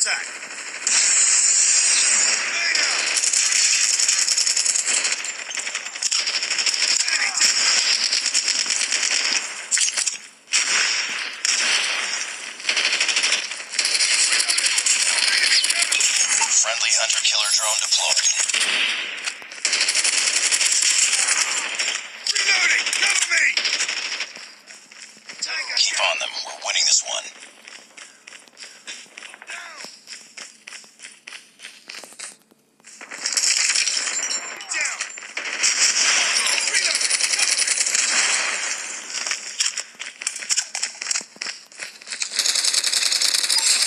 Contact. Stay down. Enemy down. Friendly hunter-killer drone deployed. Reloading! Cover me! Tango Keep down. on them. We're winning this one. Down. Down. Reloading!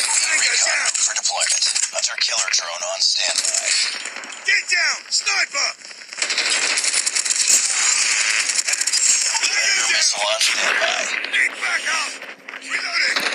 Cover me! Tango Recon down! ready for deployment. Hunter-killer drone on standby. Get down! Sniper! Tango Predator down! missile on standby. Need backup! Reloading!